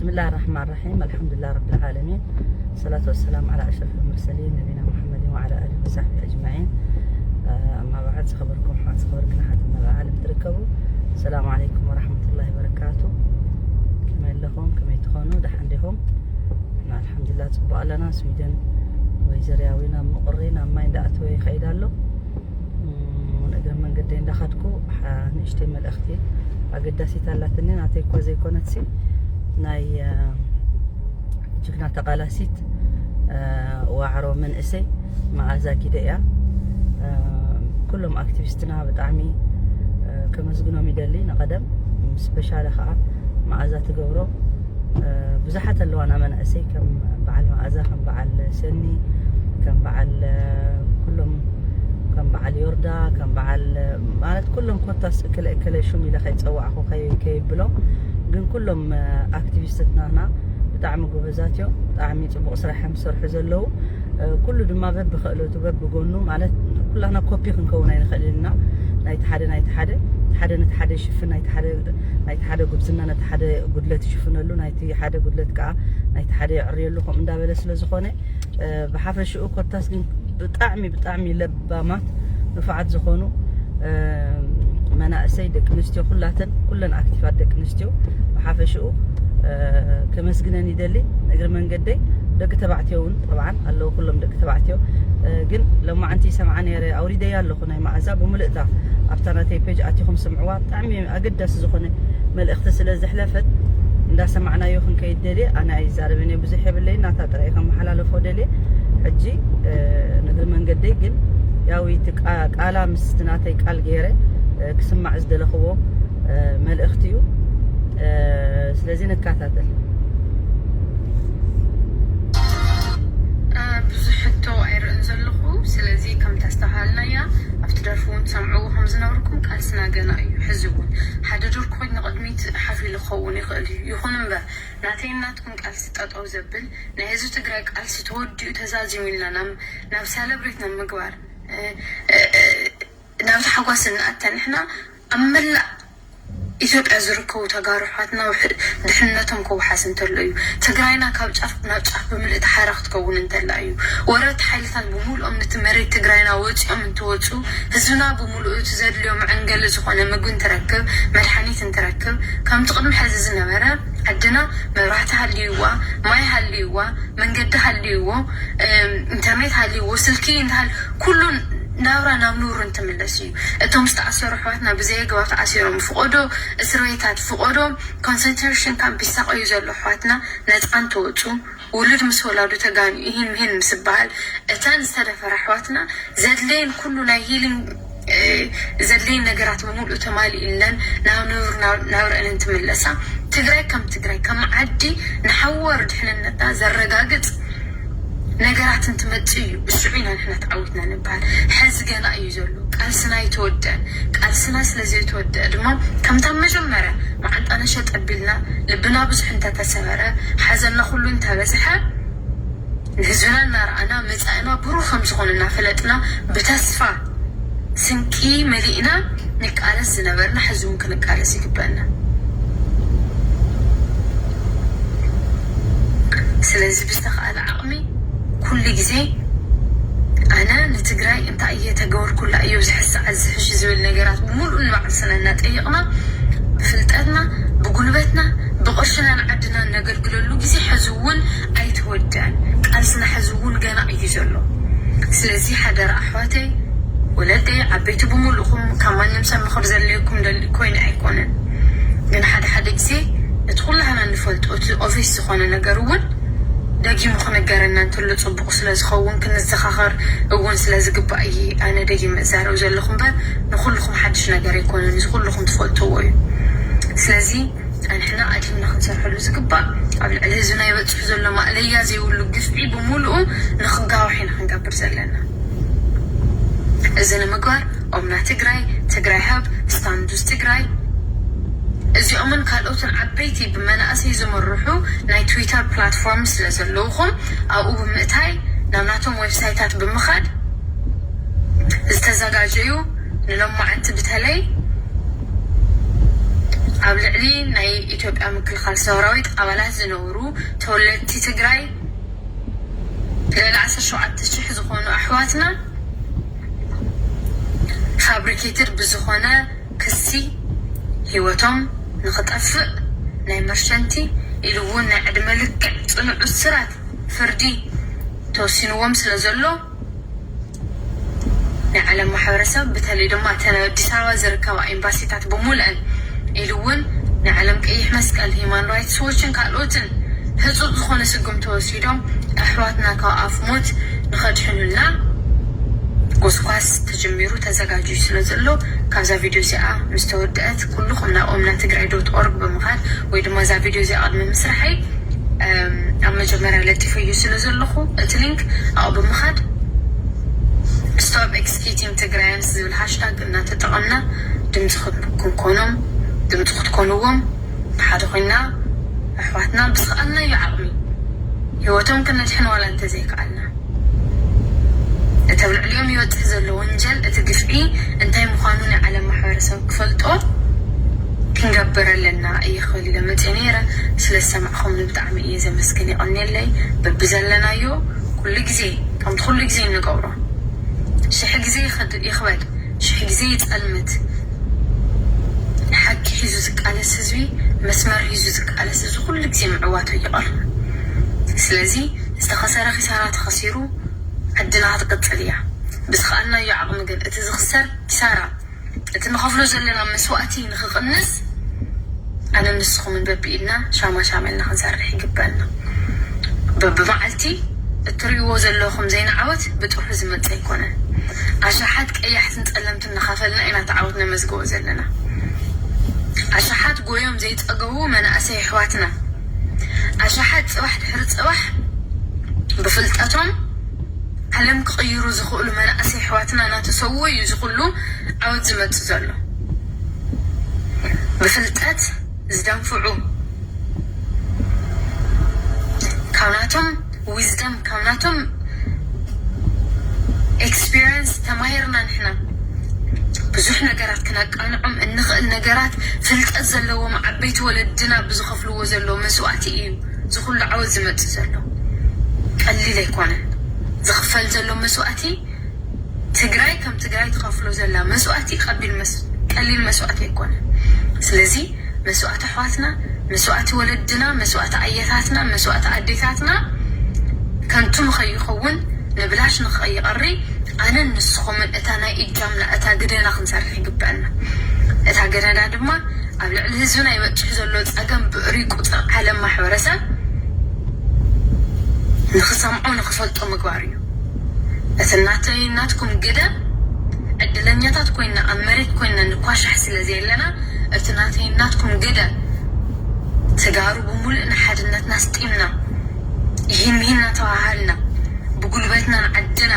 بسم الله الرحمن الرحيم. الحمد لله رب العالمين. الصلاة والسلام على أشرف المرسلين نبينا محمد وعلى آله وصحبه أجمعين. أما بعد، ዝኸበርኩም ኣሕዋት፣ ዝኸበርክን ኣሓት ኣብ መላእ ዓለም ትርከቡ፣ ሰላም ዓለይኩም ወራሕመቱላሂ ወበረካቱ። ከመይ ኣለኹም? ከመይ ትኾኑ? ደሓን ዲኹም? ንሕና ኣልሓምዱሊላህ ጽቡቕ ኣለና። ስዊድን ወይ ዘርያዊ ናብ ምቑሪ ናብ ማይ እንዳኣተወ ይኸይድ ኣሎ። እም፣ እግረ መንገደይ እንዳኸድኩ ሓ-፣ ንእሽተይ መልእኽቲ ኣገዳሲት ኣላትኒ፣ ናተይ እኳ ዘይኮነትሲ፣ ናይ፣ እ፣ ጅግና ተቓላሲት፣ እ፣ ዋዕሮ መንእሰይ መኣዛ ጊደ እያ። እ፣ ኩሎም ኣክቲቪስትና ብጣዕሚ፣ እ፣ ከመስግኖም ይደሊ። ንቐደም ስፔሻሊ ኸዓ መኣዛ ትገብሮ፣ እ፣ ብዙሓት ኣለዋና መናእሰይ ከም በዓል መኣዛ፣ ከም በዓል ሰኒ፣ ከም በዓል፣ እ፣ ኩሎም፣ ከም በዓል ዮርዳ፣ ከም በዓል፣ እ፣ ማለት ኩሎም ኮታስ እከለ እከለ ሹም ኢለ ከይጸዋዕኹ ከይ-፣ ከይብሎም፣ ግን ኩሎም፣ እ፣ ኣክቲቪስትናና ብጣዕሚ ጎበዛት እዮም። ብጣዕሚ ጽቡቕ ስራሕ እዮም ዝሰርሑ ዘለዉ። እ፣ ኩሉ ድማ በብኽእለቱ በብጎኑ፣ ማለት ኩላና ኮፒ ክንከውን ኣይንኽእል ኢና። ናይቲ ሓደ ናይቲ ሓደ፣ ሓደ ነቲ ሓደ ይሽፍን፣ ናይቲ ሓደ፣ ናይቲ ሓደ ጉብዝና ነቲ ሓደ ጉድለት ይሽፍነሉ፣ ናይቲ ሓደ ጉድለት ከዓ ናይቲ ሓደ የዕርየሉ፣ ከምኡ እንዳበለ ስለ ዝኾነ፣ እ፣ ብሓፈሽኡ ኮታስ ግን ብጣዕሚ ብጣዕሚ ለባማት ንፉዓት ዝኾኑ፣ እ፣ መናእሰይ ደቂ ኣንስትዮ ኩላተን፣ ኩለን ኣክቲቫት ደቂ ኣንስትዮ ብሓፈሽኡ፣ እ፣ ከመስግነን ይደሊ። እግሪ መንገደይ ደቂ ተባዕትዮ እውን ጠብዓን ኣለዉ፣ ኩሎም ደቂ ተባዕትዮ። እ፣ ግን ሎማዓንቲ ይሰምዓ ነይረ፣ ኣውሪደያ ኣለኹ ናይ መኣዛ ብምልእታ ኣብታ ናተይ ፔጅ ኣቲኹም ስምዕዋ። ብጣዕሚ ኣገዳሲ ዝኾነ መልእኽቲ ስለ ዘሕለፈት እንዳሰማዕናዮ ክንከይድ ደልየ። ኣነ ኣይዛረብን እየ፣ ብዙሕ የብለይን፣ ናታ ጥራይ ከመሓላለፎ ደልየ። ሕጂ፣ እ፣ ንእግሪ መንገደይ ግን ያው እቲ ቃ-፣ ቃላ ምስቲ ናተይ ቃል ገይረ፣ እ፣ ክስማዕ ዝደለኽዎ፣ እ፣ መልእኽቲ እዩ። እ፣ ስለዚ ንከታተል። እ፣ ብዙሕ ሕቶ ኣይርእን ዘለኹ። ስለዚ ከም ተስተውሃልናያ ኣብቲ ደርፊ እውን ትሰምዕዎ ከም ዝነበርኩም ቃልስና ገና እዩ። ሕዚ እውን ሓደ ዶር ኮይን ንቕድሚት ሓፍ ኢሉ ክኸውን ይኽእል እዩ። ይኹን እምበር ናተይን ናትኩም ቃልሲ ጠጠው ዘብል ናይ ህዝቢ ትግራይ ቃልሲ ተወዲኡ ተዛዚሙ ኢልና ናብ፣ ናብ ሰለብሬት ናብ ምግባር፣ እ፣ እ፣ እ፣ ናብ ታሕጓስ እንኣተ ንሕና ኣብ መላእ ኢትዮጵያ ዝርከቡ ተጋሩ ኣሕዋትና ውሕ-፣ ድሕነቶም ክወሓስ እንተሎ እዩ። ትግራይና ካብ ጫፍ ናብ ጫፍ ብምልእቲ ሓራ ክትከውን እንተላ እዩ። ወረርቲ ሓይልታት ብምሉኦም ነቲ መሬት ትግራይና ወፂኦም እንትወፁ ህዝብና ብምሉኡ እቲ ዘድልዮ መዐንገሊ ዝኾነ ምግቢ እንትረክብ፣ መድሓኒት እንትረክብ፣ ከምቲ ቅድሚ ሕዚ ዝነበረ ዓድና መብራህቲ ሃልይዋ፣ ማይ ሃልይዋ፣ መንገዲ ሃልይዎ፣ እም፣ ኢንተርኔት ሃልይዎ፣ ስልኪ እንተሃል ኩሉ ናብራ ናብ ንቡር እንትምለስ እዩ። እቶም ዝተኣሰሩ ኣሕዋትና ብዘየግባብ ተኣሲሮም ፍቆዶ እስር ቤታት፣ ፍቆዶ ኮንሰንትሬሽን ካምፕ ይሳቀዩ ዘለዉ ኣሕዋትና ነፃ እንትወፁ፣ ውሉድ ምስ ወላዱ ተጋንዩ ይህን ምሂን ምስ በሃል፣ እተን ዝተደፈራ ኣሕዋትና ዘድለየን ኩሉ ናይ ሂሊንግ፣ እ፣ ዘድለየን ነገራት ብምሉእ ተማሊእለን ናብ ንቡር ናብ-፣ ናብረአን እንትምለሳ፣ ትግራይ ከም ትግራይ ከም ዓዲ ንሓዋሩ ድሕንነትና ዘረጋግፅ ነገራት እንትመፅእ እዩ ብስዑ ኢና ንሕና ተዓዊትና ንበሃል። ሕዚ ገና እዩ ዘሎ። ቃልስና ኣይተወደአን። ቃልስና ስለ ዘይተወደአ ድማ ከምታ መጀመርያ መዓንጣና ሸጥ ኣቢልና ልብና ብዙሕ እንተተሰበረ፣ ሓዘንና ኩሉ እንተበዝሐ፣ ንህዝብና እናረኣና መጻኢና ብሩህ ከም ዝኾነ እናፈለጥና ብተስፋ ስንቂ መሊእና ንቃለስ ዝነበርና ሕዚ እውን ክንቃለስ ይግበአና። ስለዚ ብዝተኻእለ ዓቕሚ ኩሉ ግዜ ኣነ ንትግራይ እንታይ እየ ተገበርኩላ እዮ ዝሕስዓ ዝሕሽ ዝብል ነገራት ብምሉእ ንባዕልስና እናጠየቕና ብፍልጠትና ብጉልበትና ብቕርሽና ንዓድና እነገልግለሉ ግዜ ሕዚ እውን ኣይተወድአን። ቃልስና ሕዚ እውን ገና እዩ ዘሎ። ስለዚ ሓደራ ኣሕዋተይ፣ ወለደይ፣ ዓበይቲ ብምሉእኹም ካብ ማንም ሰብ ምኽሪ ዘድልየኩም ደሊ ኮይነ ኣይኮነን። ግን ሓደ ሓደ ግዜ እቲ ኩላህና እንፈልጦ እቲ ኦቪስ ዝኾነ ነገር እውን ደጊሙ ክነገረና እንተሎ ጽቡቕ ስለ ዝኸውን ክንዘኻኸር እውን ስለ ዝግባእ እየ ኣነ ደጊመ እዛረብ ዘለኹ እምበር ንኹልኹም ሓድሽ ነገር ኣይኮነን። እዚ ኩልኹም ትፈልጥዎ እዩ። ስለዚ ጸኒሕና ኣድሂምና ክንሰርሐሉ ዝግባእ ኣብ ልዕሊ ህዝብና ይበጽሑ ዘሎ ማእለያ ዘይብሉ ግፍዒ ብምሉኡ ንኽጋዋሕ ኢና ክንገብር ዘለና። እዚ ንምግባር ኦምና ትግራይ፣ ትግራይ ሀብ፣ ስታንዱስ ትግራይ እዚኦምን ካልኦትን ዓበይቲ ብመናእሰይ ዝምርሑ ናይ ትዊተር ፕላትፎርም ስለ ዘለውኹም ኣብኡ ብምእታይ ናብ ናቶም ዌብሳይታት ብምኻድ ዝተዘጋጀዩ ንሎማዓንቲ ብተለይ ኣብ ልዕሊ ናይ ኢትዮጵያ ምክልኻል ሰራዊት ኣባላት ዝነበሩ ተወለድቲ ትግራይ ልዕሊ ዓሰርተ ሸውዓተ ሽሕ ዝኾኑ ኣሕዋትና ፋብሪኬትድ ብዝኾነ ክሲ ህይወቶም ንኽጠፍእ ናይ መርሸንቲ ኢሉ እውን ናይ ዕድመ ልክዕ ፅኑዕ እስራት ፍርዲ ተወሲንዎም ስለ ዘሎ ናይ ዓለም ማሕበረሰብ ብተለይ ድማ እተን ኣብ ኣዲስ ኣበባ ዝርከባ ኤምባሲታት ብምሉአን ኢሉ እውን ናይ ዓለም ቀይሕ መስቀል ሂማን ራይትስ ዎችን ካልኦትን ህፁፅ ዝኾነ ስጉም ተወሲዶም ኣሕዋትና ካብ ኣፍ ሞት ንኸድሕኑልና ጎስኳስ ተጀሚሩ ተዘጋጅዩ ስለ ዘሎ ካብዛ ቪድዮ እዚኣ ምስ ተወደአት ኩልኹም ናብ ኦምና ትግራይ ዶት ኦርግ ብምኻድ ወይ ድማ እዛ ቪድዮ እዚኣ ቅድሚ ምስራሐይ ኣብ መጀመርያ ለጢፈዩ ስለ ዘለኹ እቲ ሊንክ ኣብኡ ብምኻድ stop executing Tigrayans ዝብል ሃሽታግ እናተጠቐምና ድምፂ ክንኮኖም ድምፂ ክትኮንዎም ብሓደ ኮይና ኣሕዋትና ብዝኸኣልናዮ ዓቕሚ ህይወቶም ክነድሕን ዋላ እንተዘይከኣልና እቲ ኣብ ልዕሊኦም ይበፅሕ ዘሎ ወንጀል እቲ ግፍዒ እንታይ ምዃኑ ናይ ዓለም ማሕበረሰብ ክፈልጦ ክንገብር ኣለና እየ ክብል ኢለ መፅእ ነይረ። ስለ ዝሰማዕኹምኒ ብጣዕሚ እየ ዘመስግን። የቐንየለይ። በብዘለናዮ ኩሉ ግዜ ከምቲ ኩሉ ግዜ እንገብሮ ሽሕ ግዜ ይኽበድ ሽሕ ግዜ ይፀልምት ሓቂ ሒዙ ዝቃለስ ህዝቢ መስመር ሒዙ ዝቃለስ ህዝቢ ኩሉ ግዜ ምዕዋቱ ይቐርብ። ስለዚ ዝተኸሰረ ኪሳራ ተኸሲሩ ዓድና ክትቅፅል እያ። ብዝኸኣልናዮ ዓቕሚ ግን እቲ ዝኽሰር ኪሳራ እቲ ንኸፍሎ ዘለና መስዋእቲ ንኽቕንስ ኣነ ንስኹምን በብኢድና ሻማ ሻመልና ክንሰርሕ ይግበኣና። በብመዓልቲ እትርእይዎ ዘለኹም ዘይንዓወት ብጥርሑ ዝመፀ ኣይኮነን። ኣሽሓት ቀያሕትን ፀለምትን እናኸፈልና ኢና እቲ ዓወት ነመዝግቦ ዘለና። ኣሽሓት ጎዮም ዘይፀገቡ መናእሰይ ኣሕዋትና ኣሽሓት ፅባሕ ድሕሪ ፅባሕ ብፍልጠቶም ዓለም ክቕይሩ ዝኽእሉ መናእሰይ ኣሕዋትና እናተሰውኡ እዩ እዚ ኩሉ ዓወት ዝመፅእ ዘሎ። ብፍልጠት ዝደንፍዑ ካብ ናቶም wisdom ካብ ናቶም experience ተማሂርና ንሕና ብዙሕ ነገራት ክነቃንዖም እንኽእል ነገራት ፍልጠት ዘለዎም ዓበይቲ ወለድና ብዝኸፍልዎ ዘለዉ መስዋእቲ እዩ እዚ ኩሉ ዓወት ዝመፅእ ዘሎ። ቀሊል ኣይኮነን ዝኽፈል ዘሎ መስዋእቲ። ትግራይ ከም ትግራይ ትኸፍሎ ዘላ መስዋእቲ ቀሊል መስዋእቲ ኣይኮነን። ስለዚ መስዋእቲ ኣሕዋትና፣ መስዋእቲ ወለድና፣ መስዋእቲ ኣየታትና፣ መስዋእቲ ኣዴታትና ከንቱ ንኸይኸውን ንብላሽ ንኸይቐሪ ኣነን ንስኹምን እታ ናይ እጃምና እታ ግደና ክንሰርሕ ይግበአና። እታ ገደና ድማ ኣብ ልዕሊ ህዝብና ይበፅሕ ዘሎ ፀገም ብእርይ ቁፅር ዓለም ማሕበረሰብ ንኽሰምዖ ንኽፈልጦ ምግባር እዩ። እቲ ናተይ ናትኩም ግደ ዕድለኛታት ኮይና ኣብ መሬት ኮይና ንኳሻሕ ስለ ዘየለና እቲ ናተይ ናትኩም ግደ ተጋሩ ብምሉእ ንሓድነትና ስጢምና ይሂን ምሂን እናተባሃልና ብጉልበትና ንዓድና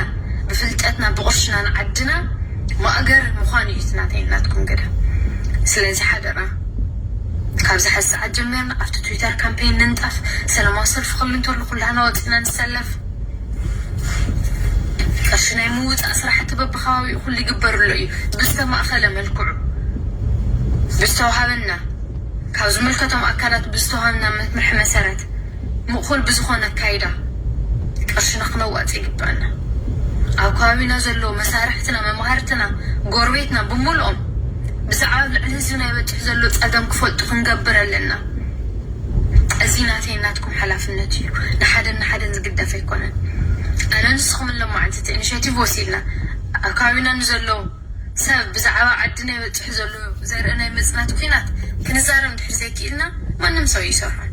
ብፍልጠትና ብቕርሽና ንዓድና ማእገር ምዃን እዩ እቲ ናተይ ናትኩም ግደ። ስለዚ ሓደራ ካብዚ ሓዚ ሰዓት ጀሚርና ኣብቲ ትዊተር ካምፔን ንንጠፍ። ሰላማዊ ሰልፊ ክሉ እንተሎ ኩላህና ወፂና ንሰለፍ። ቅርሺ ናይ ምውፃእ ስራሕቲ በብከባቢኡ ኩሉ ይግበር ኣሎ እዩ ብዝተማእኸለ መልክዑ ብዝተዋሃበና ካብ ዝምልከቶም ኣካላት ብዝተዋሃብና መምርሒ መሰረት ምእኹል ብዝኾነ ኣካይዳ ቅርሽና ክነዋፅእ ይግበኣና። ኣብ ከባቢና ዘለዉ መሳርሕትና፣ መምሃርትና፣ ጎረቤትና ብምልኦም ብዛዕባ ኣብ ልዕሊ ህዝብና ይበፅሕ ዘሎ ፀገም ክፈልጡ ክንገብር ኣለና። እዚ ናተይ ናትኩም ሓላፍነት እዩ። ንሓደን ንሓደን ዝግደፍ ኣይኮነን። ኣነ ንስኹም ሎማዓንቲ እቲ ኢኒሼቲቭ ወሲድና ኣብ ከባቢና ንዘለዉ ሰብ ብዛዕባ ዓድና ይበፅሕ ዘሎ ዘርኢ ናይ መፅናት ኲናት ክንዛረብ እንድሕር ዘይክኢልና ማንም ሰው ይሰርሖን።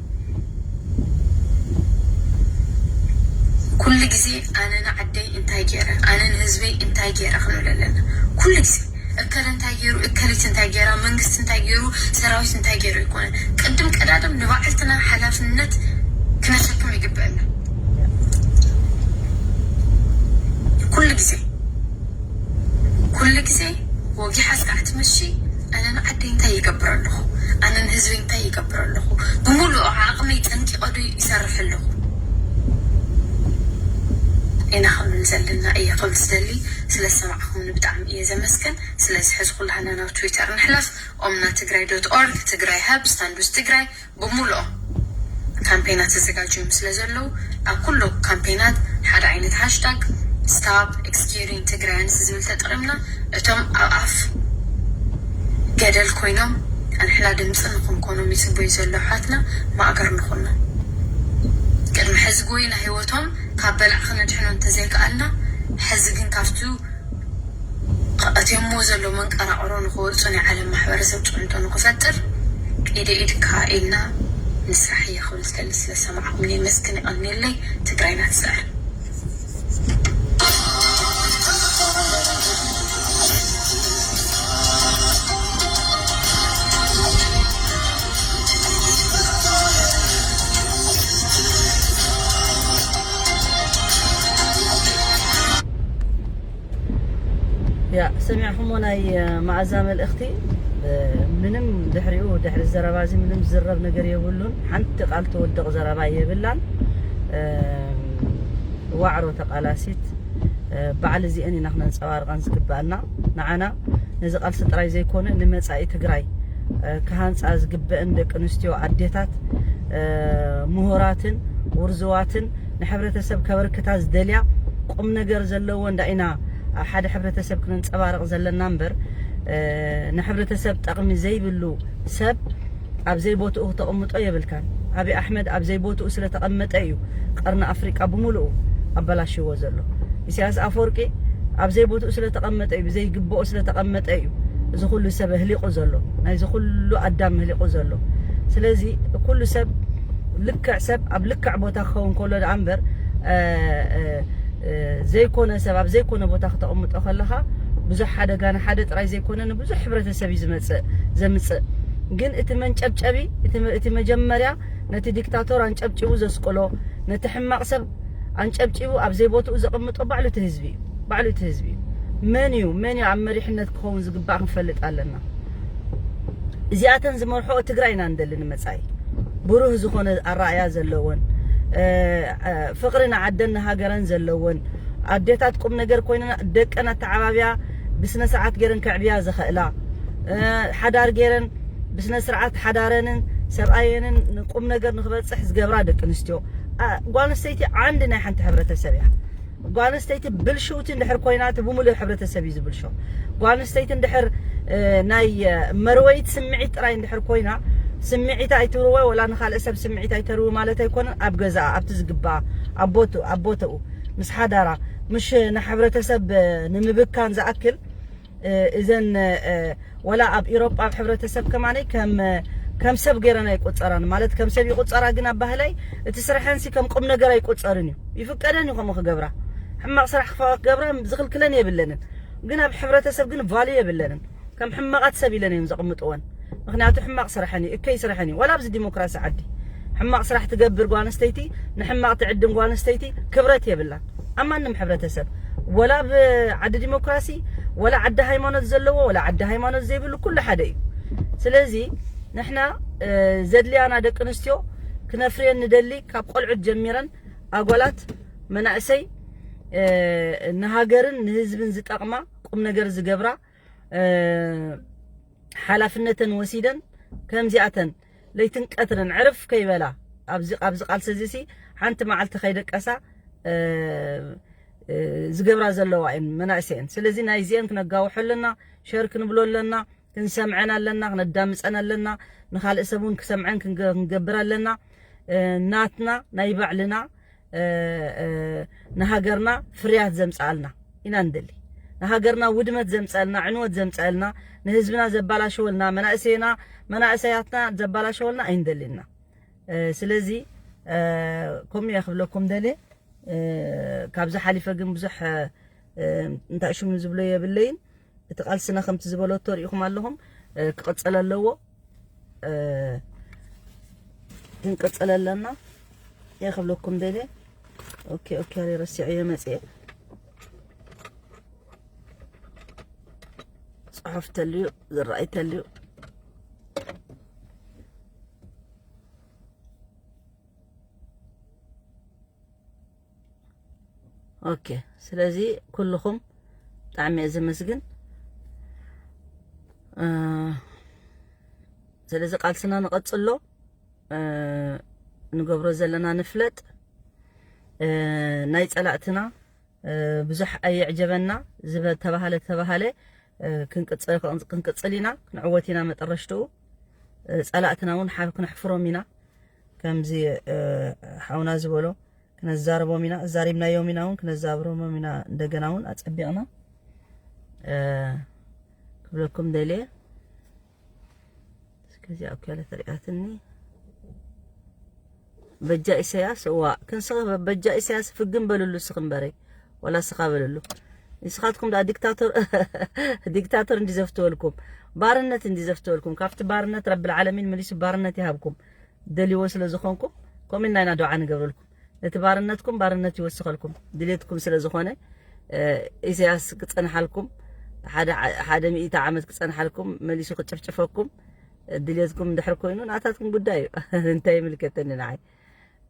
ኩሉ ግዜ ኣነ ንዓደይ እንታይ ገይረ፣ ኣነ ንህዝበይ እንታይ ገይረ ክንብል ኣለና። ኩሉ ግዜ እከለ እንታይ ገይሩ፣ እከሊት እንታይ ገይራ፣ መንግስቲ እንታይ ገይሩ፣ ሰራዊት እንታይ ገይሩ ኣይኮነን። ቅድም ቀዳድም ንባዕልትና ሓላፍነት ክነሸክም ይግበአና። ኩሉ ግዜ ኩሉ ግዜ ወጊሓ እስካዕ ትመሺ ኣነ ንዓደይ እንታይ ይገብር ኣለኹ? ኣነ ንህዝበይ እንታይ ይገብር ኣለኹ? ብምሉእ ዓቕመይ ጠንቂቐ ዶ ይሰርሕ ኣለኹ? ኢና ክንብል ዘለና እየ ክብል ዝደሊ። ስለ ዝሰማዕኹምኒ ብጣዕሚ እየ ዘመስግን። ስለዚ ሕዚ ኩላህና ናብ ትዊተር ንሕለፍ። ኦምና ትግራይ ዶት ኦርግ፣ ትግራይ ሀብ፣ ስታንዱስ ትግራይ ብምሉኦም ካምፔናት ተዘጋጅዮም ስለ ዘለዉ፣ ኣብ ኩሉ ካምፔናት ሓደ ዓይነት ሃሽታግ ስታፕ ኤክስኪዩቲንግ ትግራያንስ ዝብል ተጠቒምና፣ እቶም ኣብ ኣፍ ገደል ኮይኖም፣ ኣንሕና ድምፂ ንኽንኮኖም ይፅበዩ ዘለዉ ኣሕዋትና ማእገር ንኹኖም። ቅድሚ ሕዚ ጎይና ህይወቶም ካብ በላዕ ክነድሕኖም እንተዘይከኣልና፣ ሕዚ ግን ካብቱ ኣእትዮሞ ዘሎ መንቀራቕሮ ንኽወፁ፣ ናይ ዓለም ማሕበረሰብ ፅዕንቶ ንኽፈጥር፣ ኢደ ኢድካ ኢልና ንስራሕ እየ ክብል ዝደሊ። ስለ ሰማዕኩም የመስግን፣ የቐንየለይ። ትግራይና ትስዕር። ያ ሰሚዕኹሞ ናይ መኣዛ መልእኽቲ። ምንም ድሕሪኡ ድሕሪ ዘረባ እዚ ምንም ዝዝረብ ነገር የብሉን። ሓንቲ ቃል ትወድቕ ዘረባ የብላን። ዋዕሮ ተቓላሲት ባዕሊ እዚአን ኢና ክነንፀባርቐን ዝግባኣና። ንዓና ነዚ ቃልሲ ጥራይ ዘይኮነ ንመፃኢ ትግራይ ክሃንፃ ዝግበአን ደቂ ኣንስትዮ ኣዴታት ምሁራትን ውርዝዋትን ንሕብረተሰብ ከበርክታ ዝደልያ ቁም ነገር ዘለዎ እንዳ ኢና ኣብ ሓደ ሕብረተሰብ ክነንፀባርቕ ዘለና እምበር ንሕብረተሰብ ጠቕሚ ዘይብሉ ሰብ ኣብ ዘይቦትኡ ክተቕምጦ የብልካን። ኣብይ ኣሕመድ ኣብ ዘይቦትኡ ስለተቐመጠ እዩ ቀርኒ ኣፍሪቃ ብምሉኡ ኣበላሽዎ ዘሎ። ኢሳያስ ኣፈወርቂ ኣብ ዘይቦትኡ ስለተቐመጠ እዩ፣ ብዘይግብኦ ስለተቐመጠ እዩ እዚ ኩሉ ሰብ ኣህሊቑ ዘሎ፣ ናይዚ ኩሉ ኣዳም ኣህሊቑ ዘሎ። ስለዚ ኩሉ ሰብ ልክዕ ሰብ ኣብ ልክዕ ቦታ ክኸውን ከሎ ደኣ እምበር ዘይኮነ ሰብ ኣብ ዘይኮነ ቦታ ክተቕምጦ ከለኻ ብዙሕ ሓደጋ ንሓደ ጥራይ ዘይኮነ ንብዙሕ ሕብረተሰብ እዩ ዝመፅእ ዘምፅእ። ግን እቲ መንጨብጨቢ እቲ መጀመርያ ነቲ ዲክታቶር ኣንጨብጭቡ ዘስቅሎ፣ ነቲ ሕማቕ ሰብ ኣንጨብጭቡ ኣብ ዘይቦትኡ ዘቕምጦ ባዕሉ እቲ ህዝቢ እዩ። ባዕሉ እቲ ህዝቢ እዩ። መን እዩ መን እዩ ኣብ መሪሕነት ክኸውን ዝግባእ ክንፈልጥ ኣለና። እዚኣተን ዝመርሖኦ ትግራይ ኢና ንደሊ ንመጻኢ። ብሩህ ዝኾነ ኣረኣእያ ዘለወን፣ ፍቕሪ ንዓደን ንሃገረን ዘለወን ኣዴታት ቁም ነገር ኮይነን ደቀን ኣተዓባብያ ብስነ ስርዓት ገይረን ከዕብያ ዝኽእላ፣ ሓዳር ገይረን ብስነ ስርዓት ሓዳረንን ሰብኣየንን ንቁም ነገር ንክበፅሕ ዝገብራ ደቂ ኣንስትዮ። ጓል ኣንስተይቲ ዓንዲ ናይ ሓንቲ ሕብረተሰብ እያ። ጓል ኣንስተይቲ ብልሽውቲ እንድሕር ኮይና እቲ ብምሉእ ሕብረተሰብ እዩ ዝብልሾ። ጓል ኣንስተይቲ እንድሕር ናይ መርወይት ስምዒት ጥራይ እንድሕር ኮይና ስምዒታ ኣይትርወ ወላ ንካልእ ሰብ ስምዒት ኣይተርዊ ማለት ኣይኮነን። ኣብ ገዛኣ ኣብቲ ዝግባኣ ኣብ ቦትኡ ምስ ሓዳራ ምሽ ንሕብረተሰብ ንምብካን ዝኣክል እዘን ወላ ኣብ ኢሮጳ ኣብ ሕብረተሰብ ከማነይ ከም ከም ሰብ ገይረን ኣይቆጸራን። ማለት ከም ሰብ ይቁጸራ፣ ግን ኣብ ባህላይ እቲ ስርሐንሲ ከም ቁም ነገር ኣይቆጸርን እዩ። ይፍቀደን እዩ ከምኡ ክገብራ። ሕማቕ ስራሕ ክፋ ክገብራ ዝኽልክለን የብለንን። ግን ኣብ ሕብረተሰብ ግን ቫልዩ የብለንን። ከም ሕማቓት ሰብ ኢለን እዮም ዘቕምጥወን። ምኽንያቱ ሕማቕ ስራሐን እዩ፣ እከይ ስራሐን እዩ። ወላ ኣብዚ ዲሞክራሲ ዓዲ ሕማቕ ስራሕ ትገብር ጓል ኣንስተይቲ፣ ንሕማቕ ትዕድም ጓል ኣንስተይቲ ክብረት የብላን ኣብ ማንም ሕብረተሰብ። ወላ ኣብ ዓዲ ዲሞክራሲ፣ ወላ ዓዲ ሃይማኖት ዘለዎ፣ ወላ ዓዲ ሃይማኖት ዘይብሉ፣ ኩሉ ሓደ እዩ። ስለዚ ንሕና ዘድልያና ደቂ ኣንስትዮ ክነፍርየን ንደሊ፣ ካብ ቆልዑት ጀሚረን ኣጓላት መናእሰይ ንሃገርን ንህዝብን ዝጠቕማ ቁም ነገር ዝገብራ ሓላፍነተን ወሲደን ከምዚኣተን ለይትን ቀትርን ዕርፍ ከይበላ ኣብዚ ኣብዚ ቃልሲ እዚ ሲ ሓንቲ መዓልቲ ከይደቀሳ ዝገብራ ዘለዋ እየን መናእሰየን። ስለዚ ናይዚአን ክነጋውሖ ኣለና፣ ሸር ክንብሎ ኣለና፣ ክንሰምዐን ኣለና፣ ክነዳምፀን ኣለና፣ ንካልእ ሰብ እውን ክሰምዐን ክንገብር ኣለና። ናትና ናይ ባዕልና ንሃገርና ፍርያት ዘምፅኣልና ኢና ንደሊ። ንሃገርና ውድመት ዘምፀልና፣ ዕንወት ዘምፀልና፣ ንህዝብና ዘባላሸወልና፣ መናእሰይና መናእሰያትና ዘባላሸወልና ኣይንደሊና። ስለዚ ከምኡ እየ ክብለኩም ደልየ። ካብዚ ሓሊፈ ግን ብዙሕ እንታይ ሽሙ ዝብሎ የብለይን። እቲ ቃልስና ከምቲ ዝበለቶ ሪኢኹም ኣለኹም። ክቕፅል ኣለዎ። ክንቅፅል ኣለና። እየ ክብለኩም ደልየ። ኦኬ ኦኬ፣ ኣረ ረሲዐዮ መፅየ። ፅሑፍ ተልዩ ዝረኣይ ተልዩ። ኦኬ፣ ስለዚ ኩልኹም ብጣዕሚ እየ ዘመስግን። እ፣ ስለዚ ቃልስና ንቐጽሎ፣ እ፣ ንገብሮ ዘለና ንፍለጥ። እ፣ ናይ ጸላእትና፣ እ፣ ብዙሕ ኣየዕጀበና። ዝበ-፣ ተባሃለ ተባሃለ፣ እ፣ ክንቅጽ-፣ ክንቅጽል ኢና፣ ክንዕወት ኢና መጠረሽትኡ። እ፣ ጸላእትና እውን ሓ-፣ ክነሕፍሮም ኢና። ከምዚ፣ እ፣ ሓውና ዝበሎ ክነዛርቦም ኢና፣ ኣዛሪብናዮም ኢና እውን ክነዛብሮም ኢና። እንደገና እውን ኣጸቢቕና፣ እ፣ ክብለኩም ደልየ። እስከዚኣ እኮ ያለ ተሪኣትኒ። በጃ ኢሳያስ፣ እዋ፣ ክንስኺ በጃ ኢሳያስ ፍግም በልሉ፣ ስኺ እምበረይ፣ ወላ ስኻ በልሉ። ንስኻትኩም ደኣ ዲክታቶር፣ ዲክታቶር እንዲ ዘፍትወልኩም፣ ባርነት እንዲ ዘፍትወልኩም፣ ካብቲ ባርነት ረብል ዓለሚን መሊሱ ባርነት ይሃብኩም። ደልዎ ስለ ዝኾንኩም፣ ከምኡ ኢልና ኢና ዱዓ ንገብረልኩም። ነቲ ባርነትኩም ባርነት ይወስኸልኩም፣ ድሌትኩም ስለ ዝኾነ፣ እ፣ ኢሳያስ ክጸንሓልኩም፣ ሓደ፣ ሓደ ሚእቲ ዓመት ክጸንሓልኩም፣ መሊሱ ክጭፍጭፈኩም፣ ድሌትኩም እንድሕር ኮይኑ፣ ናታትኩም ጉዳይ እዩ። እንታይ ይምልከተኒ ንዓይ?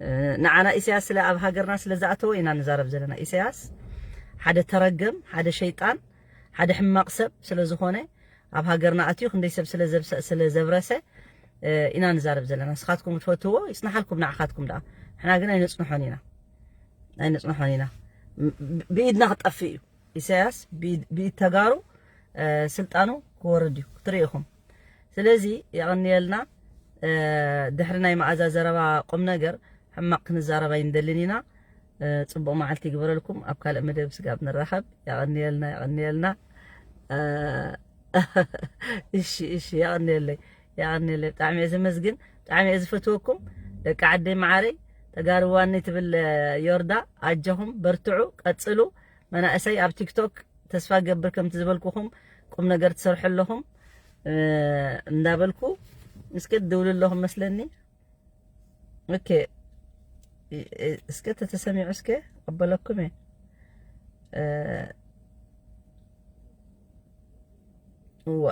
እ፣ ንዓና ኢሳያስ ስለ ኣብ ሃገርና ስለ ዝኣተወ ኢና ንዛረብ ዘለና። ኢሳያስ ሓደ ተረገም፣ ሓደ ሸይጣን፣ ሓደ ሕማቕ ሰብ ስለ ዝኾነ፣ ኣብ ሃገርና ኣትዩ ክንደይ ሰብ ስለ ዘብሰ-፣ ስለ ዘብረሰ፣ እ፣ ኢና ንዛረብ ዘለና። ንስኻትኩም ትፈትዎ ይጽንሓልኩም፣ ንዓኻትኩም ደኣ። ንሕና ግን ኣይነጽንሖን ኢና። ኣይነጽንሖን ኢና። ም-፣ ብኢድና ክጠፍእ እዩ። ኢሳያስ ብኢድ፣ ብኢድ ተጋሩ፣ እ፣ ስልጣኑ ክወርድ እዩ። ክትርኢ ኢኹም። ስለዚ የቐንየልና። እ፣ ድሕሪ ናይ መኣዛ ዘረባ ቁም ነገር ሕማቕ ክንዛረብ ኣይንደልን ኢና። እ፣ ጽቡቕ መዓልቲ ይግበረልኩም። ኣብ ካልእ መደብ ስጋብ ንራኸብ። የቐንየልና፣ የቐንየልና። እ፣ እሺ፣ እሺ፣ የቐንየለይ፣ የቐንየለይ። ብጣዕሚ እየ ዘመስግን፣ ብጣዕሚ እየ ዝፈትወኩም ደቂ ዓደይ መዓረይ። ተጋርዋኒ ትብል፣ እ፣ ዮርዳ፣ ኣጆኹም በርትዑ፣ ቀጽሉ። መናእሰይ ኣብ ቲክቶክ ተስፋ ገብር ከምቲ ዝበልኩኹም ቁም ነገር ትሰርሑ ኣለኹም፣ እ፣ እንዳበልኩ እስከ ትድውሉ ኣለኹም መስለኒ። ኦኬ፣ እ፣ እ፣ እስከ ተተሰሚዑ እስከ ቀበለኩም እየ። እ፣ እዋ፣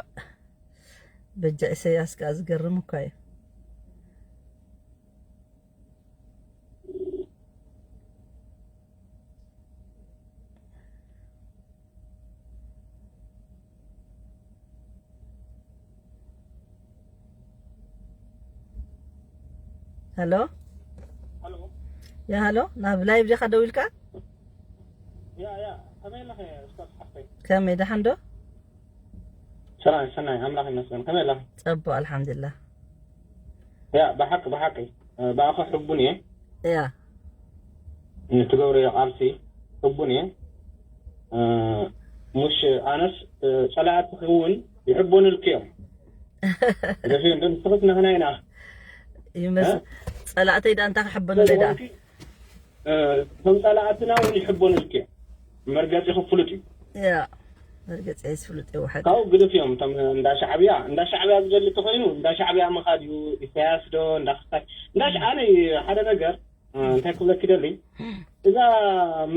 በጃ ኢሳያስ ከኣ ዝገርም እኳ እዩ። ሃሎ? ሃሎ? ያ፣ ሃሎ፣ ናብ ላይቭ ዲኻ ደው ኢልካ? ያ፣ ያ፣ ከመይ ኣለኺ ኡስታዝ ሓፍተይ? ከመይ፣ ደሓን ዶ? ሰናይ፣ ሰናይ፣ ኣምላኽ ይመስገን። ከመይ ኣለኺ? ጸቡቕ፣ ኣልሓምዱሊላህ። ያ፣ ብሓቂ፣ ብሓቂ፣ እ፣ ብኣኺ ሕቡን እየ። ያ። ንትገብርዮ ቃልሲ ሕቡን እየ። እ፣ ሙሽ ኣነስ፣ እ፣ ጸላእትኺ እውን ይሕበኑልኪ እዮም። ደፊ እንዶ ንስኽስ ናህና ኢና። ይመስ-፣ እ? ጸላእተይ ደኣ እንታይ ክሕበኑለይ ደኣ? ስለዝኾንኪ፣ እ፣ እቶም ጸላእትና እውን ይሕበኑልኪ እዮም። መርገጺኺ ፍሉጥ እዩ። ያ፣ መርገጺ ኣይስ ፍሉጥ እዩ፣ ሓቂ። ካብኡ ግድፍ እዮም። እቶም እንዳ ሻዕብያ፣ እንዳ ሻዕብያ ዝደሊ ተኾይኑ፣ እንዳ ሻዕብያ ምኻድ እዩ። ኢሳያስ ዶ፣ እንዳ ክስታይ፣ እንዳ ሻ-፣ ኣነ ሓደ ነገር፣ እ፣ እንታይ ክብለኪ ደሊ፣ እዛ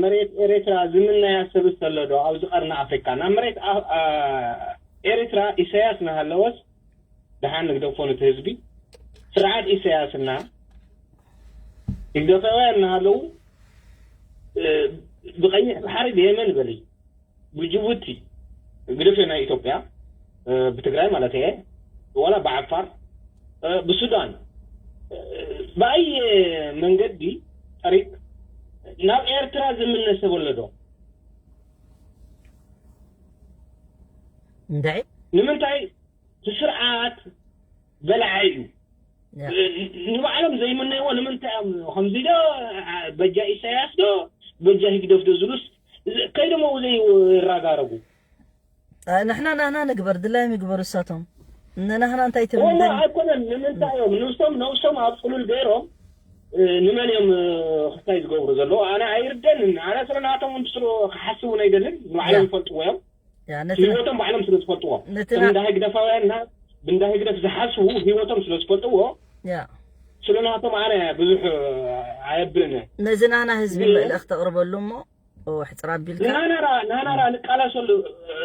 መሬት ኤርትራ ዝምነያ ሰብስ ዘሎ ዶ ኣብዚ ቀርኒ ኣፍሪካ? ናብ መሬት ኣ-፣ ኣ-፣ ኤርትራ ኢሳያስ እናሃለወስ፣ ደሓን ንግደፎ ነቲ ህዝቢ። ስርዓት ኢሳያስና ህግደፋውያን እናሃለዉ፣ እ፣ ብቐይሕ ባሕሪ ብየመን በሊ፣ ብጅቡቲ፣ ግደፍዮ ናይ ኢትዮጵያ፣ እ፣ ብትግራይ ማለት እየ፣ ዋላ ብዓፋር፣ እ፣ ብሱዳን፣ እ፣ ብኣየ መንገዲ ጠሪግ ናብ ኤርትራ ዝምነ ሰብ ኣሎ ዶ? እንድዒ? ንምንታይ? እቲ ስርዓት በላዒ እዩ። ያ። እ፣ ንባዕሎም ዘይምነይዎ ንምንታይ እዮም ከምዚ ዶ፣ አ፣ በጃ ኢሳያስ ዶ፣ በጃ ህግደፍ ዶ ዝብሉስ፣ እዚ ከይዶም ኣብኡ ዘይራጋረጉ? አ፣ ንሕና ናህና ንግበር፣ ድላዮም ይግበሩ እሳቶም። ንናህና እንታይ ትብል? ወላ እንታይ? ኣይኮነን፣ ንምንታይ እዮም ንሶም ነብሶም ኣብ ጽሉል ገይሮም፣ እ፣ ንመን እዮም፣ እ፣ ክስታይ ዝገብሩ ዘለዉ? ኣነ ኣይርደንን። ኣነ ስለ ናቶም ክስሩ ክሓስብ እውን ኣይደልን። ንባዕሎም ያ። ይፈልጥዎ እዮም። ያ፣ ነቲ ህይወቶም ባዕሎም ስለ ዝፈልጥዎ። ነቲ ና- እንዳ ህግደፋውያንና ብእንዳ ህግደፍ ዝሓስቡ ህይወቶም ስለ ዝፈልጥዎ፣ ያ። ስለ ናቶም ኣነ ብዙሕ፣ እ፣ ኣየብልን እየ። ነዚ ናና ህዝቢ ግን መልእኽቲ ኣቕርበሉ እሞ፣ ኦ፣ ሕጽር ኣቢልካ። ናናራ፣ ናናራ ንቃለሰሉ፣ እ፣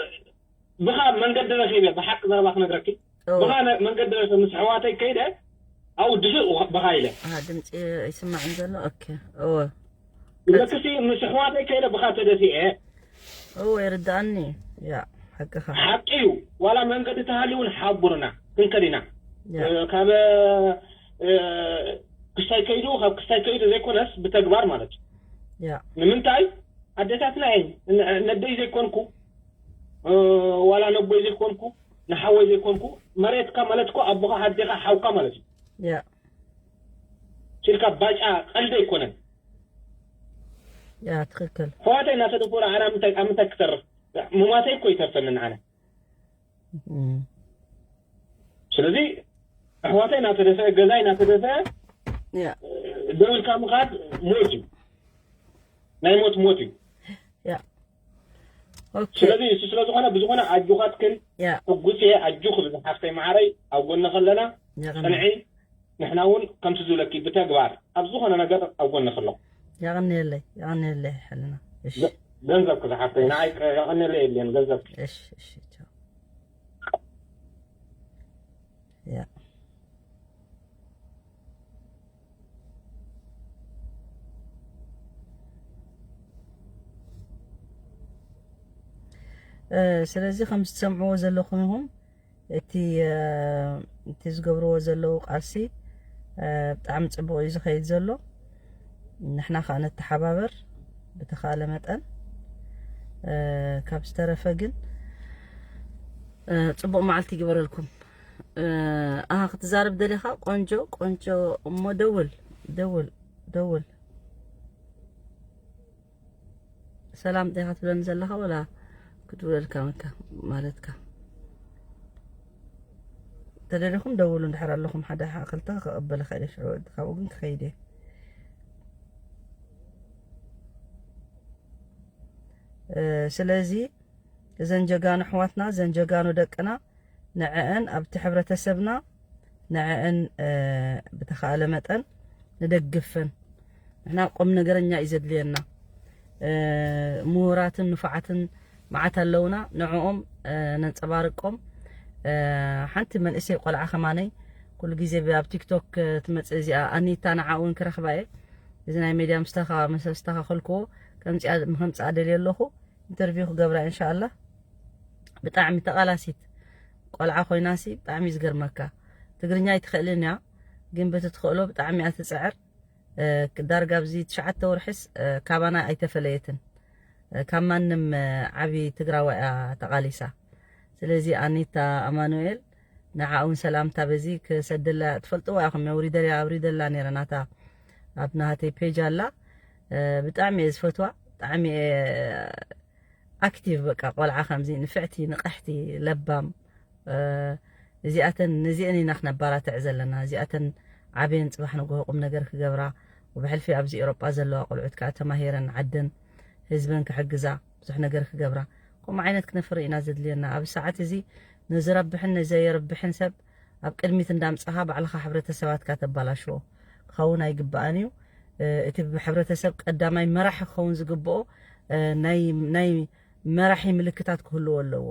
ብኻ መንገዲ ረኺበ፣ ብሓቂ ዘረባ ክነግረኪ። ኦ። ብኻ ነ-፣ መንገዲ ረኺበ ምስ ኣሕዋተይ ከይደ፣ ኣብኡ ድፍእ ብኻ ኢለ። ኣሃ፣ ድምጺ ኣይስማዕን ዘሎ። ኦኬ። እወ። ንብለክሲ ምስ ኣሕዋተይ ከይደ ብኻ ተደፊኤ። እወ ይርዳእኒ። ያ፣ ሓቅኻ። ሓቂ እዩ። ዋላ መንገዲ ተሃልዩ እውን ሓቡርና ክንከድ ኢና። ያ። እ፣ ካብ እ፣ ክስታይ ከይዱ ካብ ክስታይ ከይዱ ዘይኮነስ ብተግባር ማለት እዩ። ያ። ንምንታይ ኣዴታትና እየን ን- ነደይ ዘይኮንኩ እ፣ ዋላ ነቦይ ዘይኮንኩ ንሓወይ ዘይኮንኩ መሬትካ ማለት እኮ ኣቦኻ ኣዴኻ ሓውካ ማለት እዩ። ያ። ሲልካ ባጫ ቀልዲ ኣይኮነን። ያ፣ ትኽክል። ኣሕዋተይ እናተደፈሩ ኣነ ኣብ ምንታይ ኣብ ምንታይ ክተርፍ? ሙማተይ እኮ ይተርፈኒ ንዓነ። እም። ስለዚ ኣሕዋተይ እናተደፈ ገዛይ እናተደፈ ያ። ደው ኢልካ ምኻድ ሞት እዩ። ናይ ሞት ሞት እዩ። ያ። ኦኬ። ስለዚ እሱ ስለ ዝኾነ ብዝኾነ ኣጆኻትክን ያ። ሕጉስ እየ ኣጆኺ ብዝሓፍተይ መዓረይ ኣብ ጎንኺ ኣለና። የቐኒ- ጽንዒ ንሕና እውን ከምቲ ዝብለኪ ብተግባር ኣብ ዝኾነ ነገር ኣብ ጎንኺ ኣለኹ። የቐንየለይ፣ የቐንየለይ ሕልና። እሺ። ገንዘብኪ ዝሓፍተይ ንዓይ የቐንየለይ የድልየን ገንዘብኪ። እሺ፣ እሺ፣ ቻው። ያ። እ፣ ስለዚ ከም ዝትሰምዕዎ ዘለኹም ኢኹም፣ እቲ እ፣ እቲ ዝገብርዎ ዘለዉ ቃልሲ እ፣ ብጣዕሚ ጽቡቕ እዩ ዝኸይድ ዘሎ። ንሕና ከኣ ነተሓባበር ብተኻእለ መጠን። እ፣ ካብ ዝተረፈ ግን እ፣ ጽቡቕ መዓልቲ ይግበረልኩም። እ፣ ኣሃ ክትዛረብ ደሊኻ ቆንጆ ቆንጆ እሞ ደውል ደውል ደውል። ሰላም ዲኻ ትብለኒ ዘለኻ ወላ ክትብለልካ መካ ማለትካ? ተደሊኹም ደውሉ እንድሕር ኣለኹም ሓደ ሓ- ክልተ ክቕበል ይኽእል እየ ሽዑ ካብኡ ግን ክኸይድ እየ። እ፣ ስለዚ እዘን ጀጋኑ ኣሕዋትና እዘን ጀጋኑ ደቅና ንዐአን ኣብቲ ሕብረተሰብና ንዐአን እ፣ ብተኻእለ መጠን ንደግፈን። ንሕና ቁም ነገረኛ እዩ ዘድልየና። እ፣ ምሁራትን ንፉዓትን መዓት ኣለውና። ንዕኦም እ፣ ነንጸባርቆም። እ፣ ሓንቲ መንእሰይ ቆልዓ ከማነይ ኩሉ ግዜ ብ- ኣብ ቲክቶክ እ፣ ትመጽእ እዚኣ ኣኒታ ንዓ እውን ክረኽባ እየ። እዚ ናይ ሜድያ ምስታኻ መሰብ ዝተኻኸልክዎ ከምጺኣ ከምጽኣ ደልየ ኣለኹ። ኢንተርቪው ክገብራ እንሻኣላ። ብጣዕሚ ተቓላሲት ቆልዓ ኮይናሲ ብጣዕሚ እዩ ዝገርመካ። ትግርኛ ኣይትኽእልን እያ ግን በቲ ትኽእሎ ብጣዕሚ እያ ትጽዕር። እ፣ ዳርጋ ኣብዚ ትሽዓተ ወርሒስ እ፣ ካባና ኣይተፈለየትን። እ፣ ካብ ማንም እ፣ ዓቢ ትግራዋይ እያ ተቓሊሳ። ስለዚ ኣኒታ ኣማኑኤል ንዓ እውን ሰላምታ በዚ ክሰደላ ትፈልጥዋ ኢኹም። ኣውሪደላ ኣውሪደላ ነይረ ናታ ኣብ ናሃተይ ፔጅ ኣላ። እ፣ ብጣዕሚ እየ ዝፈትዋ። ብጣዕሚ እየ ኣክቲቭ በቃ ቆልዓ ከምዚ ንፍዕቲ ንቕሕቲ ለባም እ፣ እዚኣተን ነዚአን ኢና ክነባራትዕ ዘለና። እዚኣተን ዓብየን ጽባሕ ንግሆ ቁም ነገር ክገብራ፣ ብሕልፊ ኣብዚ ኤውሮጳ ዘለዋ ቆልዑት ከኣ ተማሂረን ዓደን ህዝበን ክሕግዛ ብዙሕ ነገር ክገብራ። ከምኡ ዓይነት ክነፍሪ ኢና ዘድልየና። ኣብ ሰዓት እዚ ንዝረብሕን ንዘየርብሕን ሰብ ኣብ ቅድሚት እንዳምጻኻ ባዕልኻ ሕብረተሰባትካ ተባላሽዎ ክኸውን ኣይግባእን እዩ። እ፣ እቲ ብሕብረተሰብ ቀዳማይ መራሒ ክኸውን ዝግብኦ እ፣ ናይ ናይ መራሒ ምልክታት ክህልዎ ኣለዎ።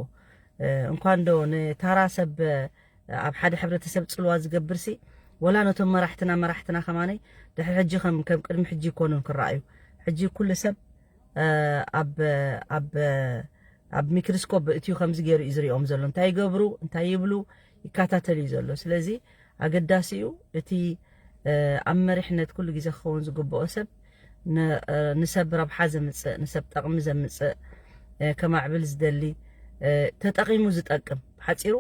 እ፣ እንኳን ዶ ንታራ ሰብ እ፣ ኣብ ሓደ ሕብረተሰብ ጽልዋ ዝገብር ሲ ወላ ነቶም መራሕትና መራሕትና ከማነይ ድሕሪ ሕጂ ከም ከም ቅድሚ ሕጂ ይኮኑን ክረኣዩ። ሕጂ ኩሉ ሰብ እ፣ ኣብ ኣብ ኣብ ሚክሮስኮፕ እትዩ ከምዚ ገይሩ እዩ ዝሪኦም ዘሎ። እንታይ ይገብሩ፣ እንታይ ይብሉ፣ ይከታተል እዩ ዘሎ። ስለዚ ኣገዳሲ እዩ እቲ እ፣ ኣብ መሪሕነት ኩሉ ግዜ ክኸውን ዝግብኦ ሰብ ን- እ፣ ንሰብ ረብሓ ዘምጽእ ንሰብ ጠቕሚ ዘምጽእ እ፣ ከማዕብል ዝደሊ እ፣ ተጠቒሙ ዝጠቅም ብሓጺሩ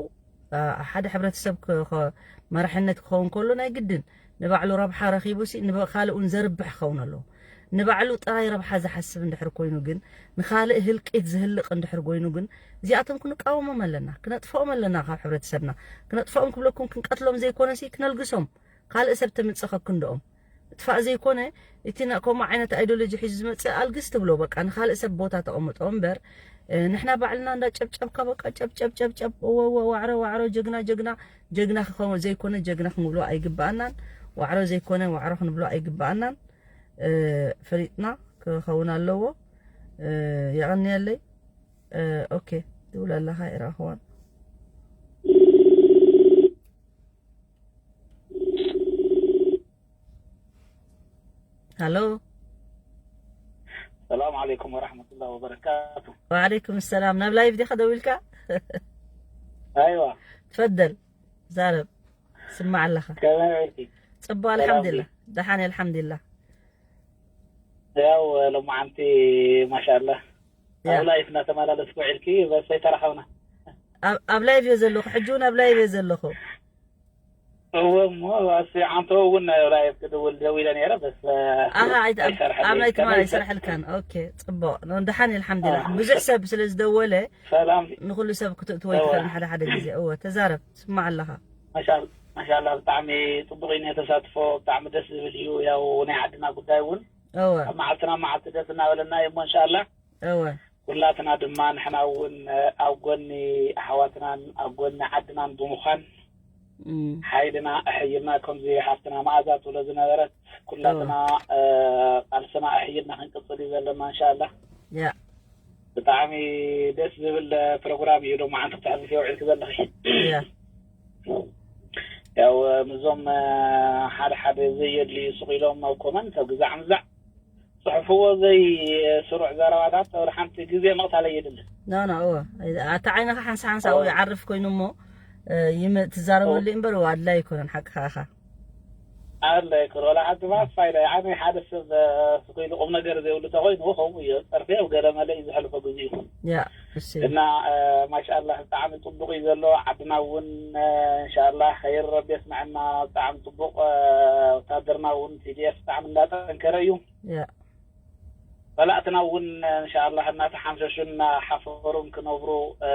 እ፣ ሓደ ሕብረተሰብ ክ- ኸ- መራሕነት ክኸውን ከሎ ናይ ግድን ንባዕሉ ረብሓ ረኺቡ ሲ ንካልእ እውን ዘርብሕ ክኸውን ኣለዎ። ንባዕሉ ጥራይ ረብሓ ዝሓስብ እንድሕር ኮይኑ ግን ንኻልእ ህልቂት ዝህልቕ እንድሕር ኮይኑ ግን እዚኣቶም ክንቃወሞም ኣለና፣ ክነጥፍኦም ኣለና ካብ ሕብረተሰብና። ክነጥፍኦም ክብለኩም ክንቀትሎም ዘይኮነ ሲ ክነልግሶም ካልእ ሰብ ተምጽእ ከክንድኦም ምጥፋእ ዘይኮነ እቲ ና- ከምኡ ዓይነት ኣይዲዮሎጂ ሒዙ ዝመጽእ ኣልግስ ትብሎ በቃ ንኻልእ ሰብ ቦታ ተቐምጦ እምበር እ፣ ንሕና ባዕልና እንዳ ጨብጨብካ በቃ ጨብጨብ ጨብጨብ ወወ ዋዕሮ ዋዕሮ ጀግና ጀግና ጀግና ክኸውን ዘይኮነ ጀግና ክንብሎ ኣይግባኣናን። ዋዕሮ ዘይኮነ ዋዕሮ ክንብሎ ኣይግባኣናን። እ፣ ፈሊጥና ክኸውን ኣለዎ። እ፣ የቐንየለይ። እ፣ ኦኬ ትብል ኣለኻ ይረኽዋን ሃሎ السلام عليكم ورحمة الله وبركاته. وعليكم السلام. ናብ ላይቭ ዲኻ ደዊልካ? أيوة. ትፈደል ዛረብ ስማዕ ኣለኻ። كمان عيلتي. ጽቡቅ ኣልሓምዱሊላህ። ደሓን ኣልሓምዱሊላህ። ያው ሎማዓንቲ ማሻላ ያ። ኣብ ላይፍ እናተመላለስኩ ውዒልኪ በስ ኣይተራኸብና። ኣብ ኣብ ላይቭ እየ ዘለኹ። ሕጂ እውን ኣብ ላይቭ እየ ዘለኹ። እወ እሞ ኣስ ዓንቶ እውን ላይፍ ክድውል ደዊለ ነይረ በስ ኣሃ ኣይት- ኣብ- ኣይሰርሐልይ። ኣብ ናይ ትማሊ ከመይ ኣይሰርሐልካን። ኦኬ ጽቡቅ። ደሓን ኣልሓምዱሊላህ። ኣዎ። ብዙሕ ሰብ ስለ ዝደወለ ሰላም ንኩሉ ሰብ ክትእትዎ እወ። ይትኽእል ሓደ ሓደ ግዜ። እወ ተዛረብ ስማዕ ኣለኻ። ማሻል- ማሻላ ብጣዕሚ ፅቡቅ እዩ ተሳትፎ ብጣዕሚ ደስ ዝብል እዩ። ያው ናይ ዓድና ጉዳይ እውን እወ ኣብ መዓልትና መዓልቲ ደስ እናበለና እዩ እሞ እንሻላ እወ ኩላትና ድማ ንሕና እውን ኣብ ጎኒ ኣሕዋትናን ኣብ ጎኒ ዓድናን ብምዃን እም፣ ሓይልና ኣሕይልና ከምዚ ሓፍትና መኣዛ ትብሎ ዝነበረት ኩላትና እ፣ ቃልስና ኣሕይልና ክንቅፅል እዩ ዘለና እንሻላ። ያ ብጣዕሚ ደስ ዝብል ፕሮግራም እዩ። ሎማዓንቲ ክተሕልፍዮ ውዒልኪ ዘለኺ ያ ያው ምስዞም እ፣ ሓደ ሓደ ዘየድልዩ ሱቕ ኢሎም ኣብ ኮመንት ኣብ ግዛዕ ምዛዕ ፅሑፍዎ ዘይስሩዕ ዘረባታት ኣብ ሓንቲ ግዜ ምቕታል ኣየድልን። ኖ ኖ እወ ኣታ ዓይንኻ ሓንሳ ሓንሳ ኣብኡ ይዓርፍ ኮይኑ እሞ እ፣ ይመ- ትዛረበሉ እምበር እወ ኣድላይ ኣይኮነን ሓቅኻ ኢኻ። ኣለ ይኮን ወላ ሓንቲ ማፋ ኢለ ዓሚ ሓደ ሰብ እ፣ ስኮይሉ ቁም ነገር ዘይብሉ ተኮይኑ ከምኡ እዩ ፀርፊ ኣብ ገለ መለ እዩ ዘሕልፎ ግዜኡ ያ እሺ እና እ፣ ማሻላ ብጣዕሚ ፅቡቅ እዩ ዘሎ ዓድና እውን እ፣ እንሻላ ኸይር ረቢ የስምዐና። ብጣዕሚ ፅቡቅ እ፣ ወታደርና እውን ቲ ዲ ኤፍ ብጣዕሚ እንዳጠንከረ እዩ። ያ ጸላእትና እውን እንሻላ እናተሓምሸሹ እናሓፈሩን ክነብሩ እ፣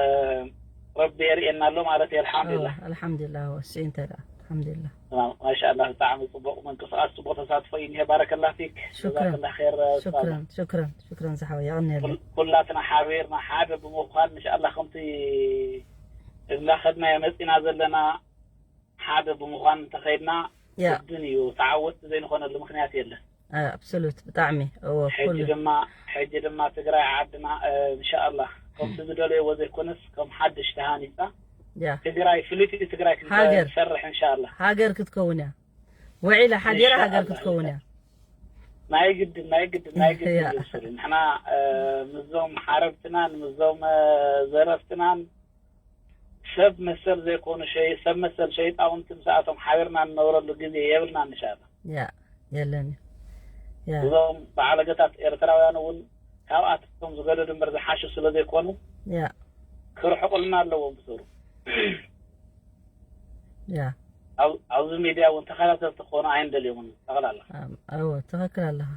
ረቢ የርእየና ኣሎ ማለት እዩ። ኣልሓምዱሊላህ ኣልሓምዱሊላህ ወሲ እንተ ደኣ ኣልሓምዱሊላህ ማሻላ ብጣዕሚ ፅቡቅ ምንቅስቃስ ፅቡቅ ተሳትፎ እዩ እኒሀ። ባረከላ ፊክ ሹክራን ጀዛከላ ኸይር ኡስታዝ። ሹክራን ሹክራን ሹክራን ዝሓወይ የቐንየለይ ኩል- ኩላትና ሓቢርና ሓደ ብምዃን እንሻላ ከምቲ እናኸድናዮ መፂና ዘለና ሓደ ብምዃን እንተኸይድና ያ ግድን እዩ። ተዓወትቲ ዘይንኾነሉ ምኽንያት የለን። ኣብሶሉት ብጣዕሚ እወ ሕጂ ኩሉ ድማ ሕጂ ድማ ትግራይ ዓድና እ፣ እንሻኣላ ከምቲ ዝደለይዎ ዘይኮነስ ከም ሓድሽ ተሃኒፃ ያ ትግራይ ፍልይቲ ትግራይ ሃገር። ክንሰርሕ እንሻኣላ። ሃገር ክትከውን እያ። ውዒላ ሓዲራ ሃገር ኢንሻኣላህ። ክትከውን እያ። ናይ ግድን ናይ ግድን ናይ ግድን ያ። እዩ ዝስሉ። ንሕና እ፣ ምስዞም ሓረብትናን ምስዞም እ፣ ዘረፍትናን ሰብ መሰል ዘይኮኑ ሸይ- ሰብ መሰል ሸይጣውንቲ ምስኣቶም ሓቢርና እንነብረሉ ግዜ የብልናን። እንሻላ ያ የለን ያ እዞም በዓለገታት ኤርትራውያን እውን ካብኣቶም ዝገደዱ እምበር ዝሓሹ ስለ ዘይኮኑ ያ ክርሕቁልና ኣለዎም ብስሩ። ያ ኣብ- ኣብዚ ሚድያ እውን ተኸታተልቲ ክኾኑ ኣይንደልዮምን ጠቕላላ ኣም- እወ ትኽክል ኣለኻ።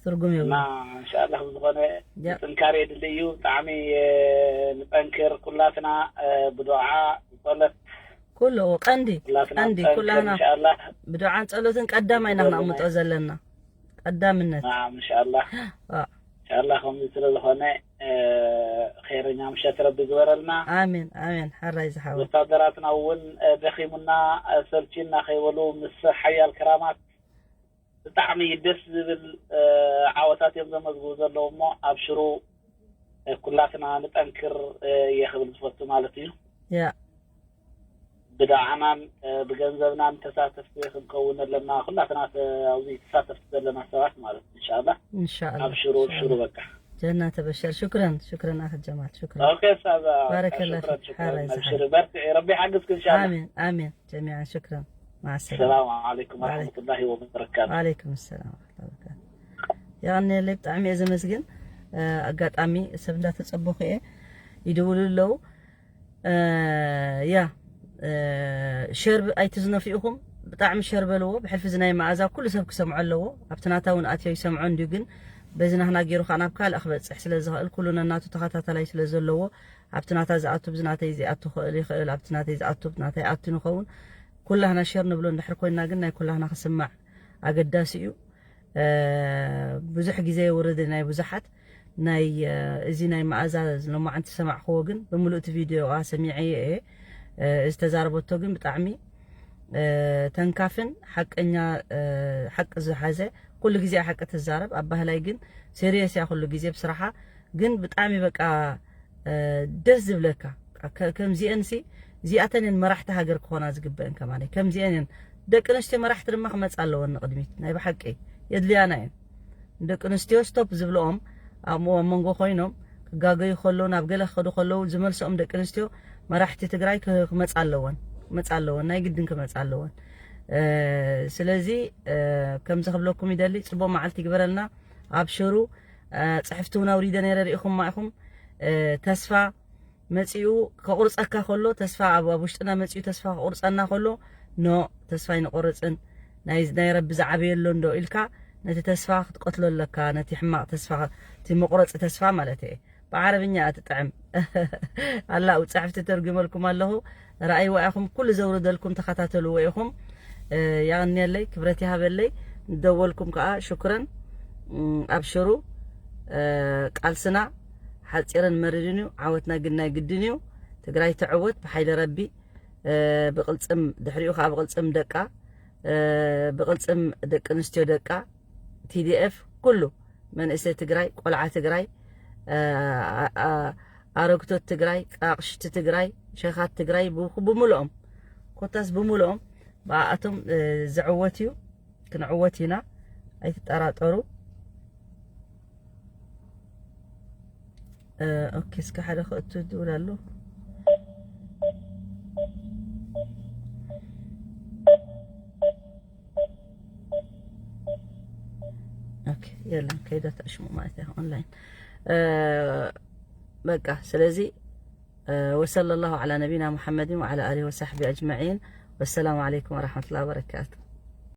ትርጉም የብሉ እና እንሻላ ብዝኾነ ያ ጥንካሬ የድሊ እዩ። ብጣዕሚ እ፣ ንጠንክር ኩላትና እ፣ ብዱዓ ብፀሎት ኩሉ እወ ቀንዲ ኩላትና ቀንዲ ንጠንክር ኩላህና እንሻላ። ብዱዓን ጸሎትን ቀዳማይ ኢና ክነቕምጦ ዘለና ቀዳምነት ናም እንሻላ ዋ። እንሻላ ከምዚ ስለ ዝኾነ እ፣ ኸይረኛ ምሸት ረቢ ግበረልና። ኣሜን ኣሜን ሓራይ ዝሓወ ወታደራትና እውን እ፣ ደኺሙና እ፣ ሰልቺና ከይበሉ ምስ ሓያል ክራማት ብጣዕሚ ደስ ዝብል እ፣ ዓወታት እዮም ዘመዝግቡ ዘለዉ እሞ ኣብሽሩ እ፣ ኩላትና ንጠንክር እ፣ እየ ክብል ዝፈቱ ማለት እዩ። ያ ብደዓናን እ፣ ብገንዘብናን ተሳተፍቲ ክንከውን ኣለና ኩላትና ተ- ኣብዚ ተሳተፍቲ ዘለና ሰባት ማለት እዩ። እንሻላ እንሻላ ኣብሽሩ ኣብሽሩ በቃ ጀና ተበሸር ሽክረን ሽክረን ኣኸ ጀማል ሽክረን ኦኬ ሳዛ ባረከላ ሽክረን ፊክ ሽክረን ሓራይ ኣብሽሪ ዝሓወ በርትዒ ረቢ ሓግዝክ እንሻላ ኣሜን ኣሜን ጀሚዓን ሽክረን ማዓሰላ ሰላም ዓለይኩም ወረሕመቱላሂ ወበረካቱ ወዓለይኩም ሰላም ወረሕመቱላሂ ወበረካቱ የቐንየለይ ብጣዕሚ እየ ዘመስግን ኣጋጣሚ ሰብ እንዳተፀበኹ እየ ይድውሉ ኣለዉ ያ ሸር ኣይትዝነፉ ኢኹም ብጣዕሚ ሸር በልዎ ብሕልፊ እዚ ናይ መኣዛ ኩሉ ሰብ ክሰምዖ ኣለዎ ኣብቲ ናታ እውን ኣትዮ ይሰምዖ እንድዩ ግን በዚ ናህና ገይሩ ከዓ ናብ ካልእ ክበፅሕ ስለ ዝኽእል ኩሉ ነናቱ ተኸታተላይ ስለ ዘለዎ ኣብቲ ናታ ዝኣቱ ብዚ ናተይ ዝኣቱ ክእል ይኽእል ኣብቲ ናተይ ዝኣቱ ናተይ ኣቱ ንኸውን ኩላህና ሸር ንብሎ እንድሕር ኮይና ግን ናይ ኩላህና ክስማዕ ኣገዳሲ እዩ ብዙሕ ግዜ የውርድ ናይ ብዙሓት ናይ እዚ ናይ መኣዛ ሎማዓንቲ ዝሰማዕክዎ ግን ብምሉእ እቲ ቪድዮኣ ሰሚዐዮ እየ ዝተዛረበቶ ግን ብጣዕሚ ተንካፍን ሓቀኛ ሓቂ ዝሓዘ ኩሉ ግዜ ሓቂ ትዛረብ ኣብ ባህላይ ግን ሴሪየስ እያ ኩሉ ግዜ ብስራሓ ግን ብጣዕሚ በቃ ደስ ዝብለካ ከምዚአን ሲ እዚኣተን እየን መራሕቲ ሃገር ክኾና ዝግበአን ከማለይ ከምዚአን እየን ደቂ ኣንስትዮ መራሕቲ ድማ ክመፃ ኣለወን ንቅድሚት ናይ ብሓቂ የድልያና እየን ደቂ ኣንስትዮ ስቶፕ ዝብልኦም ኣብ መንጎ ኮይኖም ክጋገዩ ከለዉ ናብ ገለ ክኸዱ ከለዉ ዝመልሶም ደቂ ኣንስትዮ መራሕቲ ትግራይ ክመፃ ኣለወን ክመፃ ኣለወን ናይ ግድን ክመፃ ኣለወን። ስለዚ ከምዚ ክብለኩም ይደሊ፣ ፅቡቅ መዓልቲ ይግበረልና። ኣብሽሩ። ፅሕፍቲ እውን ኣውሪደ ነይረ ርኢኹም ማኢኹም። ተስፋ መፂኡ ከቁርፀካ ከሎ ተስፋ ኣብ ውሽጥና መፂኡ ተስፋ ከቁርፀና ከሎ ኖ ተስፋ ኣይንቆርፅን። ናይ ረቢ ዝዓበየ ኣሎ እንዶ ኢልካ ነቲ ተስፋ ክትቀትሎ ኣለካ። ነቲ ሕማቅ ተስፋ እቲ መቁረፂ ተስፋ ማለት እየ። ብዓረብኛ እያ ትጥዕም። ኣላ ውፅሕፍቲ ተርጉመልኩም ኣለኹ። ረኣይዋ ኢኹም ኩሉ ዘውርደልኩም ተኸታተልዎ ኢኹም። የቐንየለይ ክብረት ይሃበለይ። ንደወልኩም ከዓ ሽኩረን። ኣብሽሩ። ቃልስና ሓፂርን መሪርን እዩ። ዓወትና ግን ናይ ግድን እዩ። ትግራይ ትዕወት ብሓይሊ ረቢ። ብቕልፅም ድሕሪኡ ከዓ ብቕልፅም ደቃ ብቕልፅም ደቂ ኣንስትዮ ደቃ ቲዲኤፍ ኩሉ መንእሰይ ትግራይ ቆልዓ ትግራይ ኣረግቶት ትግራይ ኣቕሽቲ ትግራይ ሸኻት ትግራይ ብምልኦም ኮታስ ብምልኦም ብኣኣቶም ዝዕወት እዩ። ክንዕወት ኢና ኣይትጠራጠሩ። ኦኬ እስከ ሓደ ክእቱ ድውል ኣሎ። ኦኬ የለን ከይዳ ተሽሙ ማለት እያ ኦንላይን። በቃ ስለዚ وصلى الله على نبينا محمد وعلى آله وصحبه أجمعين. والسلام عليكم ورحمة الله وبركاته.